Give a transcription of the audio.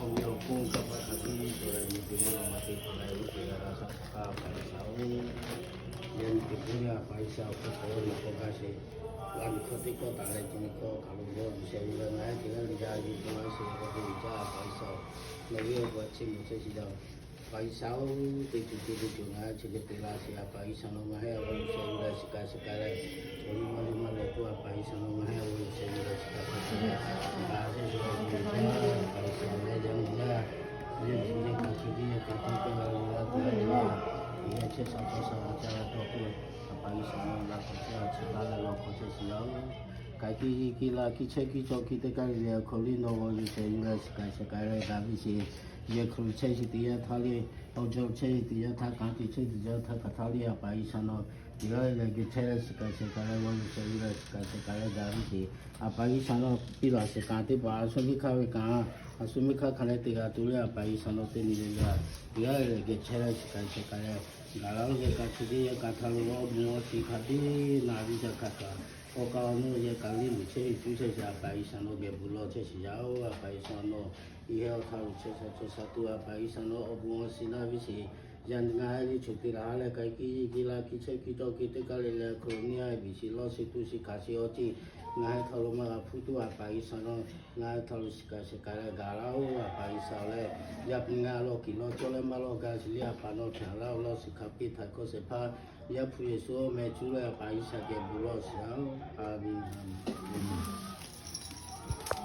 Awˬ viˉ awˬ hponˇ, kanˇ paˆ hk'a piˇ cawˬ leh, miˬ guiˬ mvuhˇ naw ma te hk'aˬ leh oˇ hk'e g'a sha hk'aˇ, a pa G'uiˬsha-oˬ, yaꞈ nyi teˇ hkawˇ leh a pa G'uiˬsha awˬ hk'aw k'awꞈ nyi k'awꞈ gaˇ sheˍ. G'a nyi hkawˇ teˇ hkawˇ taˍ leh, ca nyi hkawˇ hk'aˬ lo g'awˇ G'uiˬsha yuˬ leh ngaˬ hui te g'aˇ le jaˇ yuˬ k'o, a sheˍ k'awꞈ te yuˬ jaˇ, a pa G'uiˬsha-oˬ. Nawˬ ve awˬ pa chi mvuhˇ chehˇ shiˍ jaˇ-oˬ. A pa G'uiˬsha-oˬ, teˇ ceuˬ ceuˬ teˇ ceuˬ ngaˬ hui chi hk'e te la sheˍ, a pa G'uiˬsha nawˬ ngaˬ hui awˬ g'aˇ lo sheh yuˬ leh shiˍ kaꞈ shiˍ kaꞈ leh, awˬ liˇ maˇ liˇ maˇ leh k'oˆ, a pa G'uiˬsha nawˬ ngaˬ hui awˬ g'aˇ lo sheh yuˬ leh shiˍ kaꞈ shiˍ kaꞈ leh, a pa G'uiˬsha leh yaꞈ nyi leh, yehˬ yehˬ kaꞈ chi teˇ yehˬ kaꞈ htaˇ kaꞈ la la la la la, yehˬ chehˇ sha tawˇ sha la ca la tawˇ k'oˆ, a pa G'uiˬsha nawˬ la k'awꞈ chehˇ a chi taˇ leh lawˬ hk'aw chehˇ shiˍ yaˇ-oˬ. K'ai kiˇ yiˇ kiˇ la kiˇ chehˇ kiˇ cawˇ kiˇ teˇ kaˇ le le awˬ hk'aw liˇ nawˬ g'aˇ lo sheh yuˬ leh shiˍ kaꞈ shiˍ kaꞈ leh gaˬ ve sheˍ. Yehˬ hk'aw lo chehˇ shiˍ teˇ yanˇ htaˇ le, awˬ jaˇ chehˇ shiˍ teˇ yanˇ htaˇ, kanˉ te chehˇ shiˍ teˇ yanˇ htaˇ kaꞈ htaˇ le, a pa G'uiˬsha nawˬ teˇ g'aˇ le le geh chehˇ leh shiˍ kaꞈ shiˍ kaꞈ leh g'aˇ lo sheh yuˬ leh shiˍ kaꞈ shiˍ kaꞈ leh gaˬ ve sheˍ. A pa G'uiˬsha nawˬ piˇ laˬ shiˍ kaꞈ teˇ hpaˍ a shu miˇ hk'aˇ ve kaꞈ, a shu miˇ hk'aˇ hk'a leh te g'a tuˬ le, a pa G'uiˬsha nawˬ teˇ nyi le le, teˇ g'aˇ le le geh chehˇ leh shiˍ kaꞈ shiˍ kaꞈ leh gaˬ la ve yehˬ kaꞈ chi teˇ yehˬ kaꞈ htaˇ lo awˬ bon awˬ shiˍ hk'a biˇ na viˇ jaˇ kaꞈ kaꞈ, awˬ kaꞈ awˬ nu yehˬ kaꞈ liˇ luˬ chehˇ ve tuˉ chehˇ shiˍ, a pa G'uiˬsha nawˬ geh bon lawˬ chehˇ shiˍ yaˇ-oˬ. A pa G'uiˬsha nawˬ iˉ heh awˬ hk'aˇ lo chehˇ sha chehˇ sha tuˬ, a pa G'uiˬsha nawˬ awˬ bon awˬ shiˍ na viˇ sheˍ. Yaꞈ nyi ngaˬ hui liˇ choˬ te laˬ ha leh k'ai kiˇ yiˇ kiˇ la kiˇ chehˇ kiˇ cawˇ kiˇ teˇ kaˇ le le awˬ hk'aw lo neˇ a biˬ shiˍ lawˇ shiˍ tuˬ shiˍ hkanˍ shiˍ awˬ ceuˬ ngaˬ hui htaꞈ lo maˇ g'a hpuˇ tuˬ, a pa G'uiˬsha nawˬ ngaˬ hui htaꞈ lo shiˍ kaꞈ shiˍ kaꞈ leh gaˬ laˇ-oˬ. A pa G'uiˬsha leh yaꞈ nyi ngaˬ hui lawˬ kiˬ lawˬ cawˇ leh maˇ lawˬ gaˇ shiˍ le, a pa nawˬ htaꞈ laˇ-oˬ. Lawˇ shiˍ hk'a piˇ htaꞈ hkawˇ shehˍ hpaˇ Yaˇ hpu Yeˍsuˆ awˬ meh cuˇ leh a pa G'uiˬsha geh bon lawˬ shiˍ yaˇ-oˬ. A menˬ.